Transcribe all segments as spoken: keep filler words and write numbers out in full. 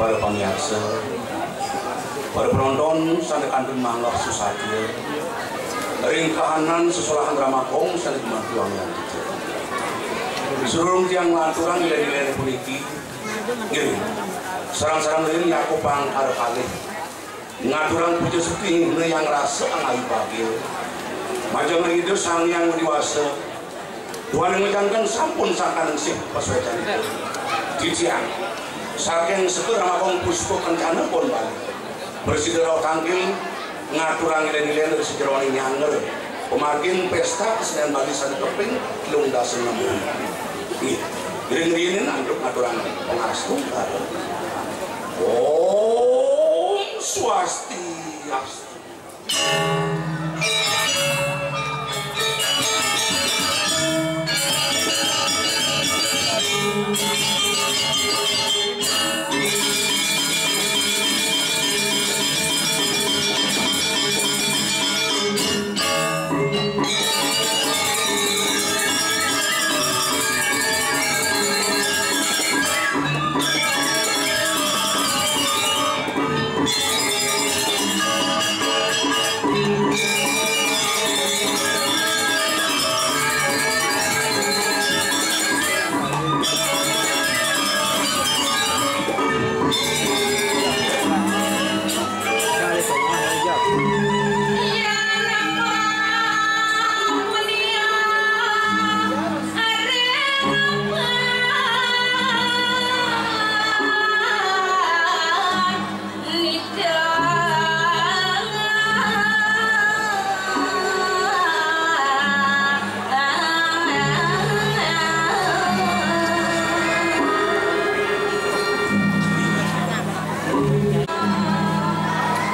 Para pamiarsa, para penonton sané kantun manggah susatia ring kahanan sesolahan Rama Kong sané gumanti wangian. Sadurung tiang nglanturang ilén-ilén puniki, nggih, sareng-sareng ring nyakupang kalih ngaturang puja stuti ring Hyang Rasa Angayubagia. Majeng ring Ida Sang Hyang Widhi Wasa, duaning janten sampun sangkaning sih pasuécanipun. Titiang saking Sekar Rama Kong Puspa Kencana pon Bali, prasida rauh tangkil ngaturang ilén-ilén ring sajeroning nyanggra pamargin pésta kesenian Bali sané kaping telung dasa enem. Nggih, ngiring-ngiringin antuk ngaturang pangastu. Om Swastiastu.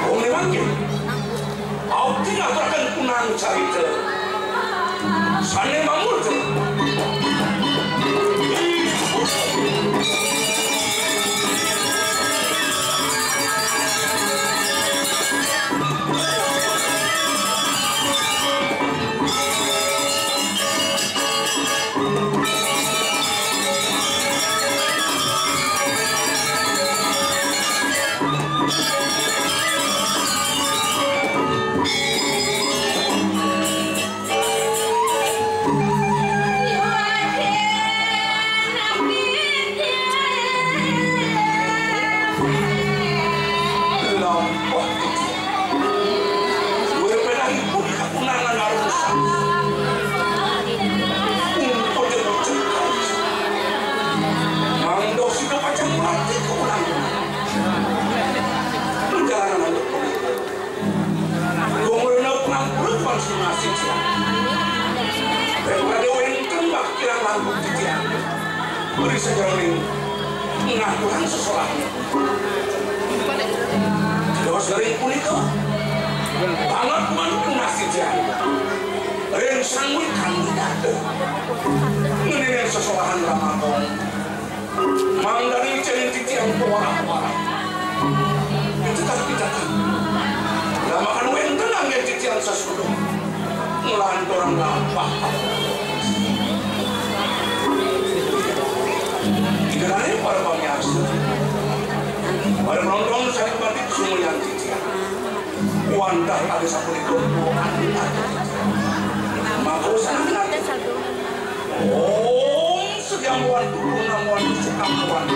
Wong liwat nggih. Abdi ngaturaken punang carita sané mamurda. Duwe penah ibu di kakunangan arusan. Umpun dia bocah. Mangda sida pacang mati kakunangan. Perjalanan untuk pemilu. Gumrena pengampura Tuhan Sinasih siang. Daripada wenten bah kirang langkung titiang. Beri sajeroning ngaturang sesolahan. Dados ring punika, banget mantunas titiang ring sangwi kang widata. Ngenénin sesolahan Rama Kong. Mangdané cening titiang pawarah-warah. Pitekat-pitekat. Ramakan wénten anggén titiang sasuda. Nglanturang lampah. Ida dané para pamiarsa, para penonton sané pati sumulyan titiang. Wantah kadi sapunika, maka usaha. Om Sedyam Wan Guru Namuan Sukamwan.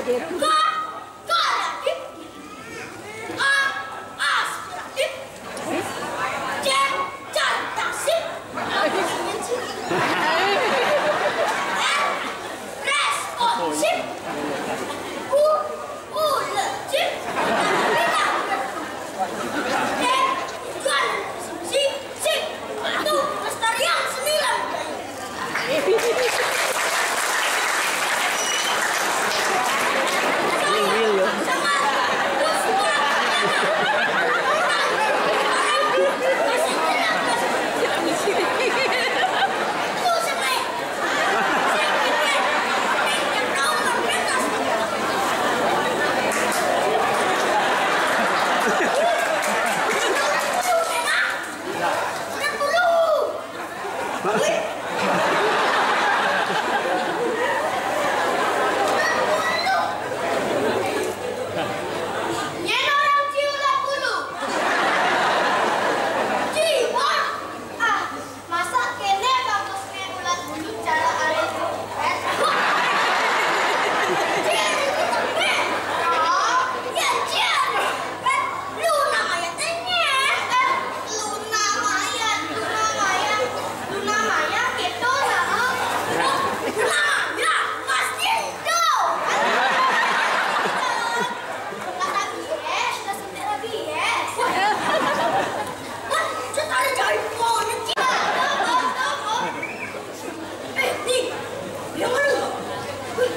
K, kreatif. A, aspiratif. C, cerdas. R, responsif. U, ulet. T, jualan konsumsi. Sip, itu pelestarian seni budaya. Nyen orang ciu ulat bulu. Ciu, ah. Ah, masa kene bagusne ulat bulu cara alis. Ciu, ciu. Oh, ya, ciu. Luna Maya tanya. Eh, Luna Maya, Luna Maya, Luna Maya, gitu, nah. Luna Maya, pasti itu. Kata bies, terus minta bies. Wah, ceritanya jahit banget sih. Eh, nih, yang mana? Wih,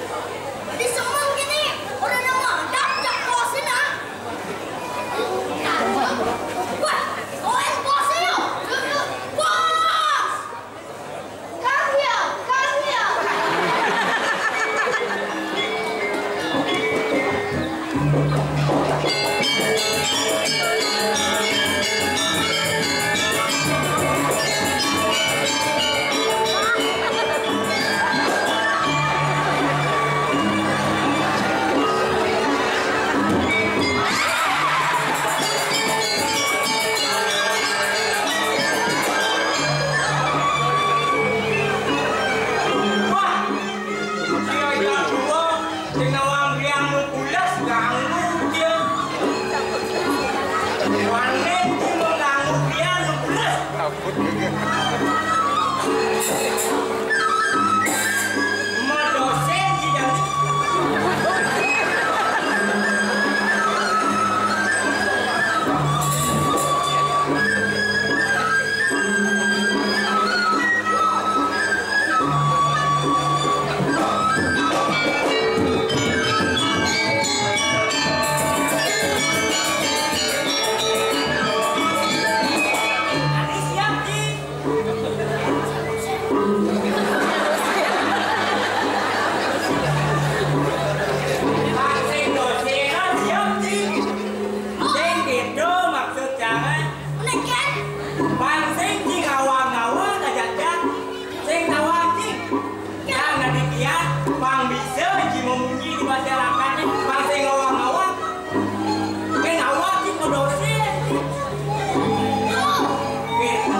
tadi semang gini, orang yang makan, jak puasin, ah. Wah, oen puasin, yuk. Yuk, yuk, puas. Kang, yuk, kang, yuk. Wah, Sia jadua, sing nawang biang nu pules ganggu sia. Wanen cuma ganggu biang nu pules. Madosen si Jani. Sing dosen siap, Cing. Sing gitu maksud jangan. Pan sing, Cing, awang-awang aja, Cang. Sing tawang, Cing. Yang naditian, pang bisa, Cing, memunyi di masyarakat, pang sing awang-awang. Sing awang, Cing, kudu sih. Gitu.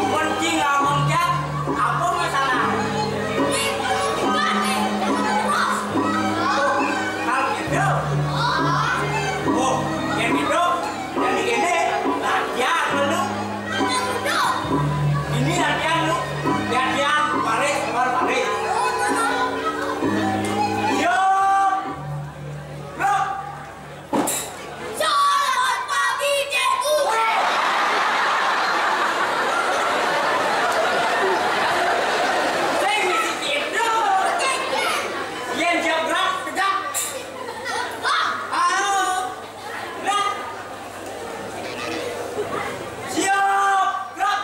Mun Cing ngomong, Cang, apa masalah? Kalau gitu. Oh, yang gitu. Jadi gini, latihan lu. Ini latihan lu. Latihan baris per baris. Yuk. Bro. Selamat pagi, Cikgu. Saya ngisi tidur. Yang jam berapa? Tegak. Ayo. Gerak. Siap, gerak.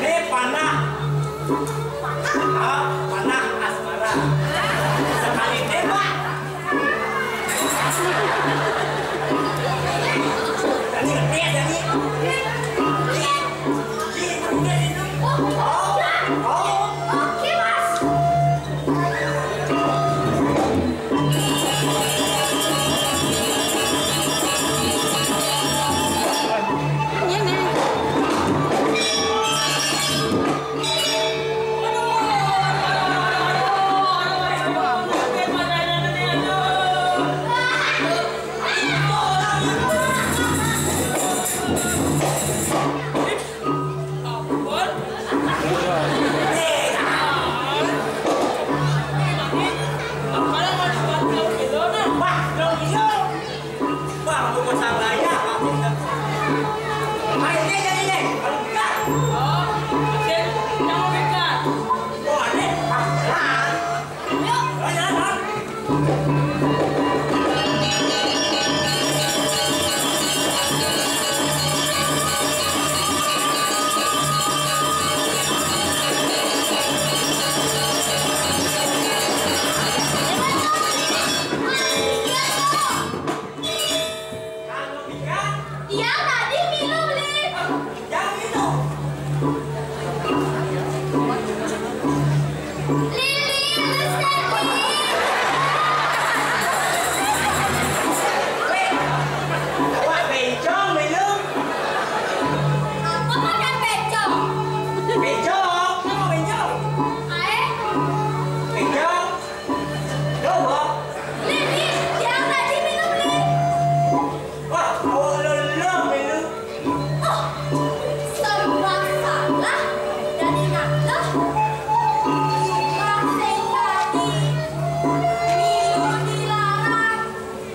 Ini panah. Ah, panah asmara. Sekali tembak. Ini ngetes ya, nih. Oh, oh. Oke, Mas.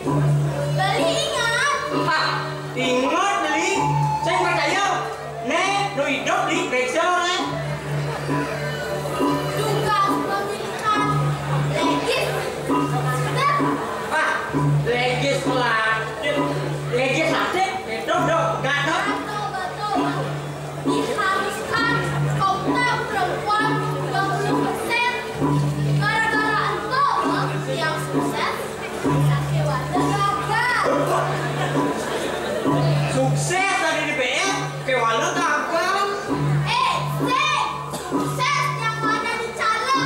Beli ingat. Hah, ingat, Beli? Saya percaya. Nek, nu hidup di gereja, Nek. Tugas pemilihan legis. Ah, legislatif. Legislatif, itu dong, enggak dong. Betul, betul. Diharuskan kota perempuan dua puluh persen. Gara-gara ento, yang sukses, Sukses tadi di P R, Kewala gagal. Eh, sing, sukses yang mana di caleg?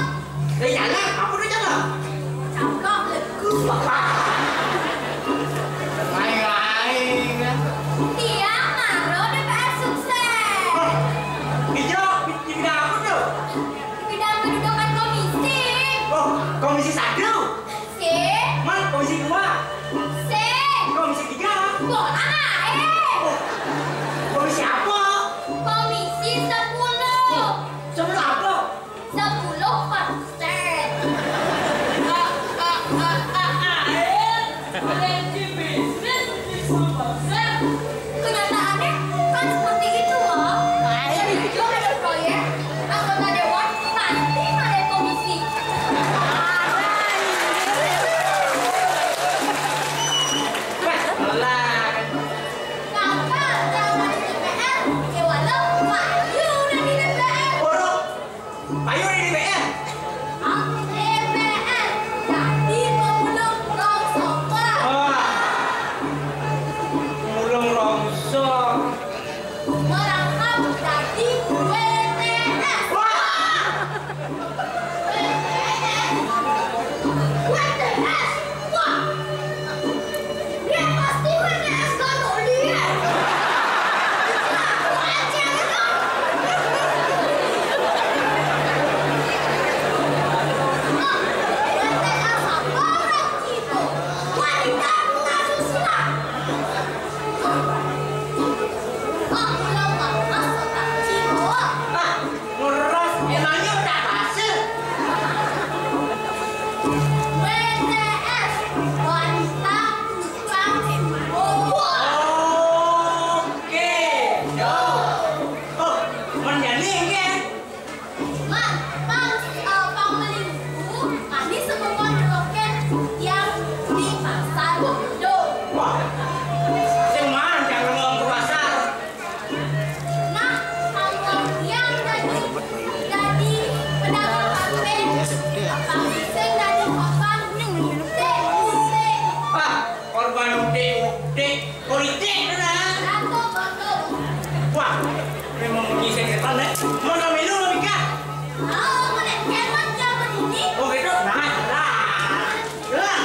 Di caleg, apa di caleg? Caleg legu. Lain-lain, kan? Dia maro D P R sukses. Hah? Ijo, di, di bidang apa tuh? Di bidang pendudukan komisi. Oh, komisi satu. Si. Man, komisi dua. Si. Komisi tiga. Bola, eh. Oh, komisi apa? Komisi sepuluh. Sepuluh apa? Sepuluh persen. Ah, ah, ah, ah, ah, eh. Berhenti bisnis di Sumbawa. Kenyataannya kan seperti itu, loh. Jadi, kalau ada proyek, anggota dewan pasti ada komisi. Wah, pelan. Kakak, jangan di D P R, ya walau Pak Yu udah di D P R. Burung, Pak Yu udah di D P R. Ah, D P R, jadi pemulung longsor. Wah, pemulung longsor. Merangkap jadi W T S. Wah! W T S. W T S. Wah! Dia pasti W T S kalau dia. Aku aja itu. Oh, W T S apa orang itu? Wanita pengasuh silat. Ah, ngeras, emangnya udah basah? W T S, wanita tukang sumur. Oke, yo. Oh, menjadi enggak? Man, Bang, eh, Bang Melingku, kami semua ngeroket yang di pasar Bondo. Wah, sing man yang ngomong ke pasar? Nah, Bang Bang yang tadi, tadi pedagang H P, Bang Sing tadi papan, Sing, Sing. Ah, korban udik-udik. Politik, nah. Wah, memang punya setan, eh. Mana minum lebih kah? Oh, mana hebat zaman ini. Oh, gitu. Nah, lah. Lah.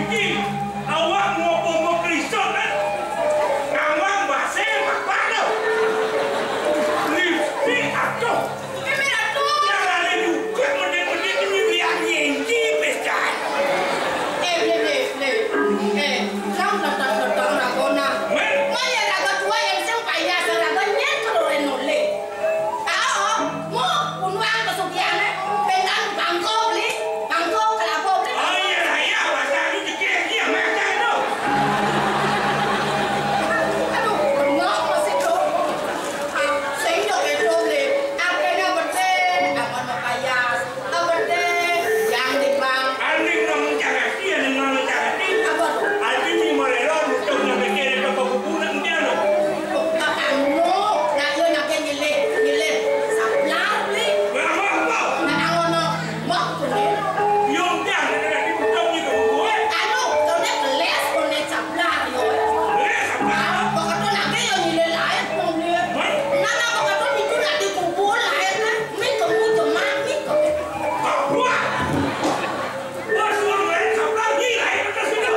Iki, awakmu apa-apa krisut, kan? Ngambang base papat to. Lipstik atuh. Mimi Ratu. Nyarane juga medit-medit nyulian nyengki pes jahat. Eh, Bli, Bli, Bli. Eh, nang datang-datang ragona. Men? Maya raga tua yang sing payah saraga nyen keluarin nolih. Ao, mu, punuang pesugihané, bentan bangko beli, bangko kelapa beli. Oh, iya, iya, masa lu jekir, iya, masa itu. Aduh, bengong masih tuh. Ah, sing dok itu beli, akéné bedé, aman payas. Apa deh? Yang di bank. Aldi ngomong jangan, iya, ngomong jangan. Apa tuh? Aldi ni morelo, nutup nak mikir itu kebubuhan dia, loh. Oh, kakakmu, nak yo nak nyilih, nyilih. Sablar, beli. Berapa, apa? Nak angono, mok tuh, nih. Yo, dia, nak, nak, dibuka, gitu, gue. Anu, kau dia keles, kau dia sablar, yo. Keles, sablar? Ah, pokoknya nak yo nyilih lain, mau beli. Hah? Nana, pokoknya itu nak dikubur, lain, kan? Mik kemu jemak, mik kemu. Kok buat? Bos, lu main sablar, gila, ya, bener sih, lu.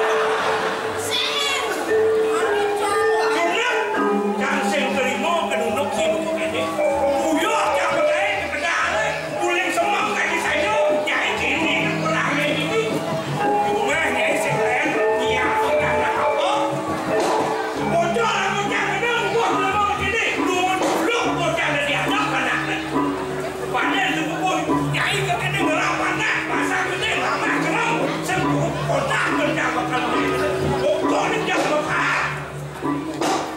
Sing. Amin, Cang. Jumlah, Cang sing terima, keduduk sih, buku ini. Buyur, Cang, bener, ketegangan, guling semang, kaki saya, nyai kini, pernah kayak gini. Di rumah, nyai sing lain, iya, udah, nggak apa. Bocor, aku, Cang, bener, gua belum mau sini. Lu, lu, bocor, udah diajak, mana? Padahal itu pun nyai kagak ada ngelawan, nah, masa gede lama kenal, sing kotak benda bakal main. Pokoknya dia sama Pak.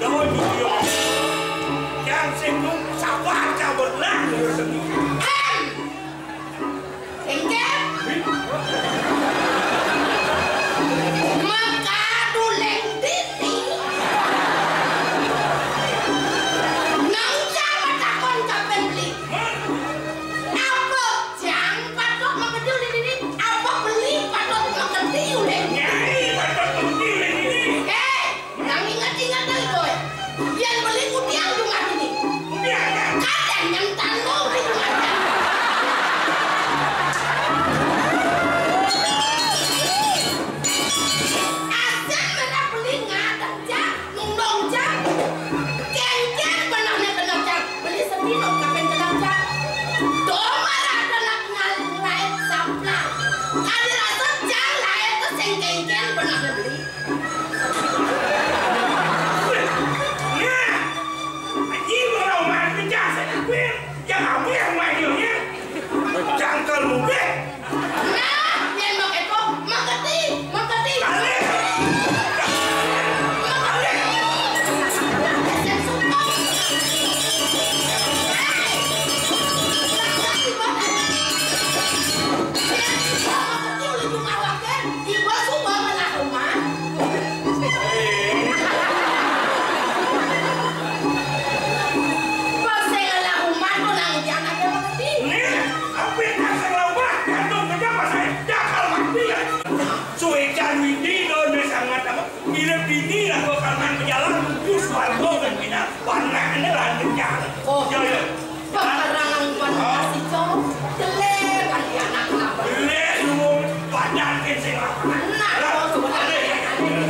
Daun dia. Yang sing sabar, sabar lah, dia sendiri. Engke. Mengkadu leng dini. Nang jam takon kapan beli. Apa jang patut mengedil di sini? Apa beli patut mengedil di sini? Nyai patut mengedil di sini. Eh, nang ingat-ingat lagi, boy. Yang beli kudiang juga ini. Kudiang, ya? Kadang yang tanah di rumahnya. Asal mana beli ngadang, Cak. Nundong, Cang. Kéngkén benehné beneh, Cang. Beli sedino kapén kenal, Cang. Domar ada nak kenal lain samplang. Kali rasa, Cang, lain tuh sing kéngkén benehné beli. Nah, anjing, orang main pecah, saya akuin. Yang apa yang main, Cang? Cang, kalau mungkin. Nah, yén makéto, maketi, maketi. Balik! Balik! Pas sing ngalah umat, nang ujian aké maketi. Nih, apa yang kasih lawan? Gantung kerja pas saya dakal mati ya. Suwe Jan Widi daun sangat apa? Mirip dini lah bakal nang pejalan menuju swarga dan bina warnanya lanjut jalan. Oh. Ya, ya. Pekarangan bukan kasih cong, jelek kan dia anak apa? Jelek lu, badan sing lapangan. Nah, kalau sebenarnya ya, ya, ya.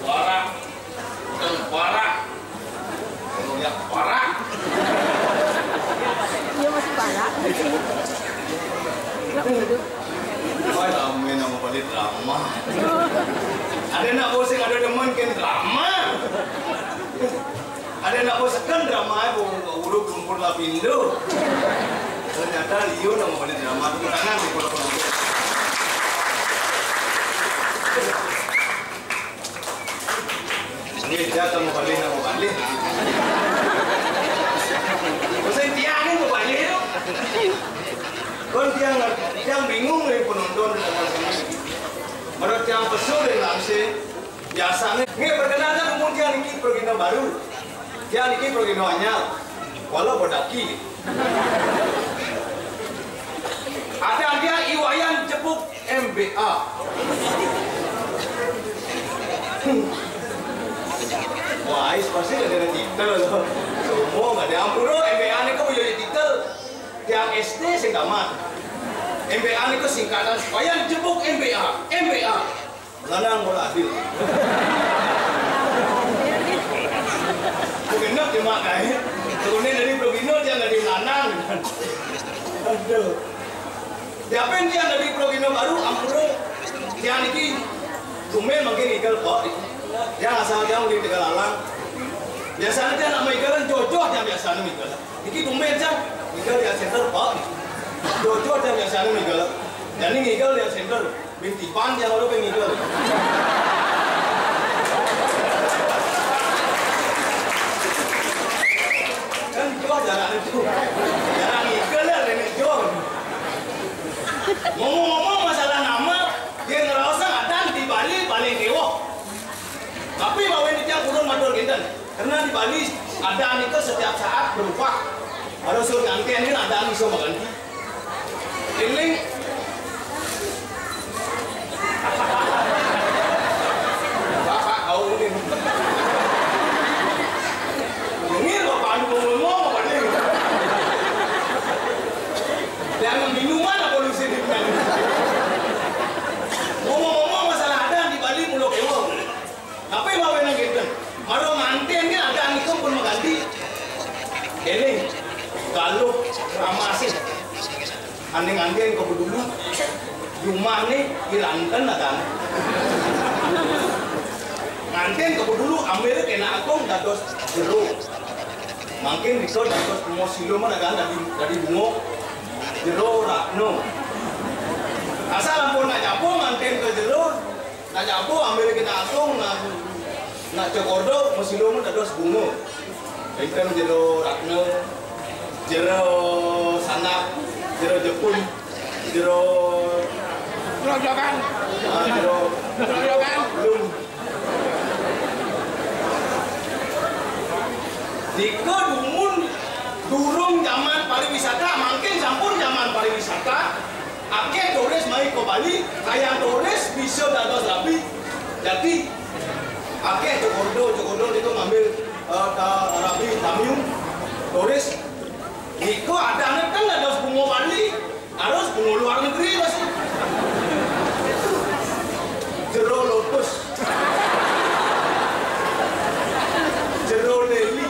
Barak. Barak. Barak. Iya, masih barak. Wah, ramé nama balik drama. Ada nak bosan, ada demen kan drama. Ada nak bosan kan drama, eh, bawa urut kumpul lah pindu. Ternyata Leo nama balik drama, tepuk tangan di kolom komentar. Ini dia tamu balik, tamu balik. Mesti tiang ni mau balik tu. Kan tiang, tiang bingung ni penonton. Menurut tiang pesu dari langsir, biasa ni. Ni perkenalkan umur tiang niki Progino baru. Tiang niki Progino anyar. Walau bodaki. Ada dia Iwayan Jebuk M B A. Wah, pasti ada titel. Semua ada ampun, M B A ni kau punya titel. Tiang S D sing tamat. M B A ni kau singkatan supaya jebuk M B A. M B A. Lanang bola adil. Bukan nak cuma kai. Turunnya dari Progino dia nggak di lanang. Aduh. Siapa yang dia dari Progino baru, ampun. Dia niki tumben mungkin ikel kok. Dia asal dia di Tegal Alang. Biasanya dia nak mau ikelan jojoh dia biasanya ikel. Niki tumben jam, ngigal di center, Pak. Jojo jam biasanya ngigal. Jadi ngigal di center. Bintipan dia baru pengen ngigal. Kan jauh jalan itu. Jalan ngigal ya, nenek jauh. Ngomong-ngomong masalah nama, dia ngerasa ada di Bali paling dewa. Tapi bawa ini tiang kurun matur kinten. Karena di Bali ada nika setiap saat berubah. Kalau suruh gantian kan ada nih sama ganti. Ini Bapak kau ini. Ini Bapak anu ngomong apa nih? Jangan minuman apa lu sini. Ngomong-ngomong masalah ada di Bali mulo kewo. Tapi mau nang gitu. Maro nganten kan ada anu pun mengganti. Ini kalau ramasin. Ane nganten ke dulu. Jumane ilanten ada. Nganten ke dulu ambil kena akong dados jero. Mungkin bisa dados mau siluman ada dari dari bungo jero rakno. Asal ampun nak capung nganten ke jero. Nak campur ambil kita asung nak nak cekordo mesti lu nak dos bunga. Ikan jero rakna, jero sanak, jero jepun, jero Jero jogan. Ah, jero Jero jogan. Belum. Jika dumun durung zaman pariwisata, mungkin sampun zaman pariwisata, akeh turis mai ke Bali, kayang turis bisa dados rabi. Jadi, akeh Cokordo, Cokordo itu ngambil eh, ta-, rabi tamiu, turis. Iko ada kan dados bunga Bali, harus bunga luar negeri pasti. Jero lotus. Jero leli.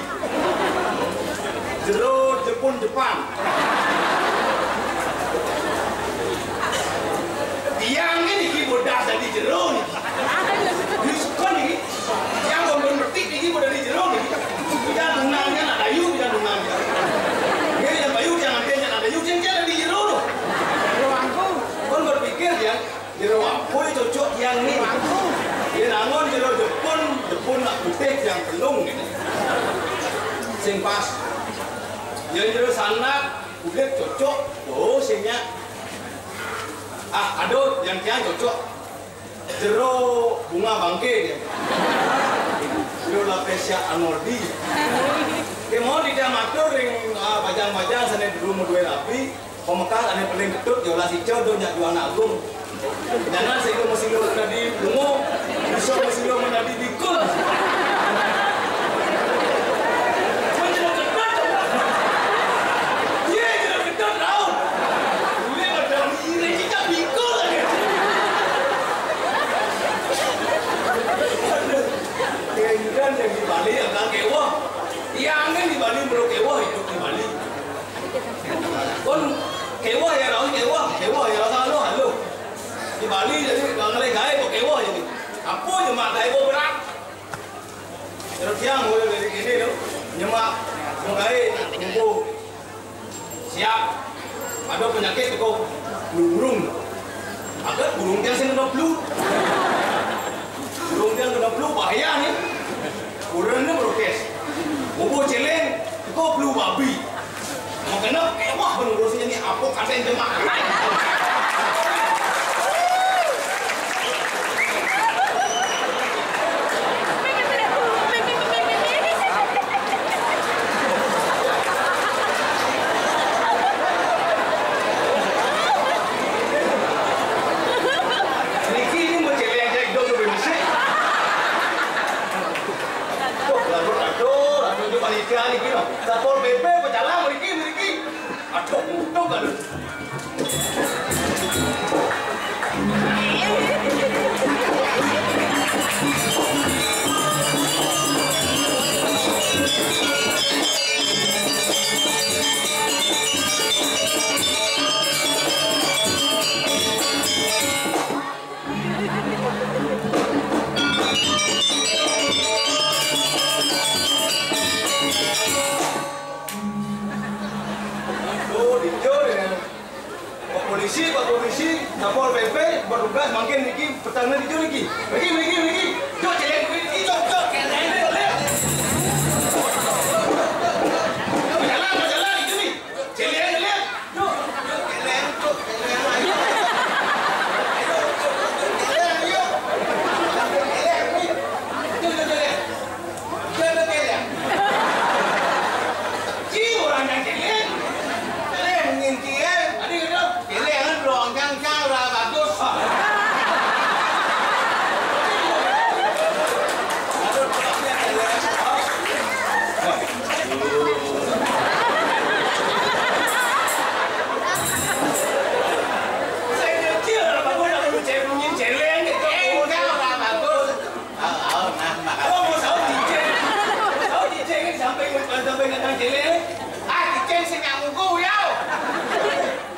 Jero Jepun Jepang. Tiang ini ki bodas dari jero ni. Diskon ini. Tiang bonbon betik ini bodas dari jero ni. Kita tunangnya nak kayu, kita Lung ngene. Sing pas. Yén jero sanak, kulit cocok, oh sing nyak. Ah, aduh, yén tiang cocok. Jero bunga bangke dia. Jero Lapesia Arnoldi. Kemon di dia matur ring, ah, bajang-bajang sané dulu madué rabi. Pamekas ané paling ketut ya olah sica do nyak juang agung. Jangan sing masilo menadi lungo, bisa masilo menadi bikul. Menjadi ketut. Iya, jadi ketut laut. Ini ada iri kita bikul lagi. Kayaknya yang di Bali yang kewah. Iya, angin di Bali belum kewah, hidup di Bali. Pun kewah ya, raun kewah, kewah ya, rasa halo, halo. Di Bali jadi nggak ngelih gaé kok kewah jadi. Apa cuma gaé kok berat? Terus tiang mulai dari sini tuh, nyemak, mau gaé, ngumpul. Siap. Ada penyakit kok burung. Ada burung tiang sing kena flu. Burung tiang kena flu bahaya nih. Urang ni prokes. Bobo celeng, teko flu babi. Makana mewah penurusnya ni apa kadang jemaah. Niki ni mau celeng cek dong lebih mesti. Aduh, aduh, aduh, aduh, ini panitia niki, no. Satpol P P berjalan mriki, mriki. Aduh, untung kan. Aduh, dijur ya. Pak polisi, Pak polisi, Satpol P P, bertugas mangkin niki, petang niki, niki. Niki, niki, niki. Jok, celeng, niki, jok, jok, celeng, celeng. Jalan, jalan, itu nih. Celeng, celeng. Yuk, yuk, celeng, yuk, celeng, ayo. Ayo, yuk, yuk, celeng, yuk. Celeng, yuk. Yuk, yuk, celeng. Yuk, yuk, celeng. Ci, orang yang celeng. Celeng, mungkin ci, eh. Tadi gitu. Celeng, kan, beloncang, cang, udah bagus.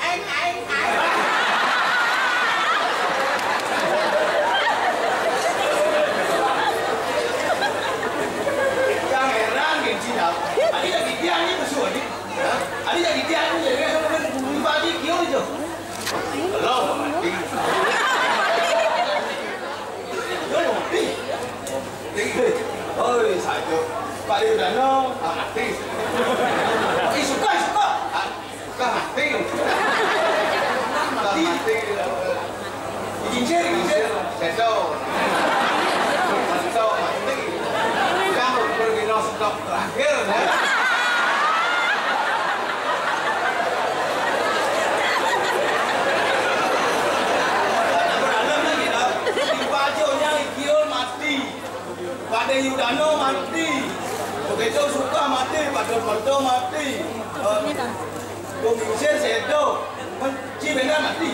Aing, aing, aing. Yang heran geng Cina. Adi lagi dia ni pesu adi. Adi lagi dia ni, dia kan bukan bumi padi kio itu. Belum mati. Belum mati. Oi, saja. Pak Yudana, ah, mati. Ih, suka, suka. Ah, Suka mati. Suka mati. Kincir, kincir. Sedo. Sedo mati. Kamu pergi no stok terakhir, ya. Dibaconya ikiul mati. Pada Yudano mati. Begitu suka mati, pada foto mati. Eh, Kumisir sedo. Ci benar mati.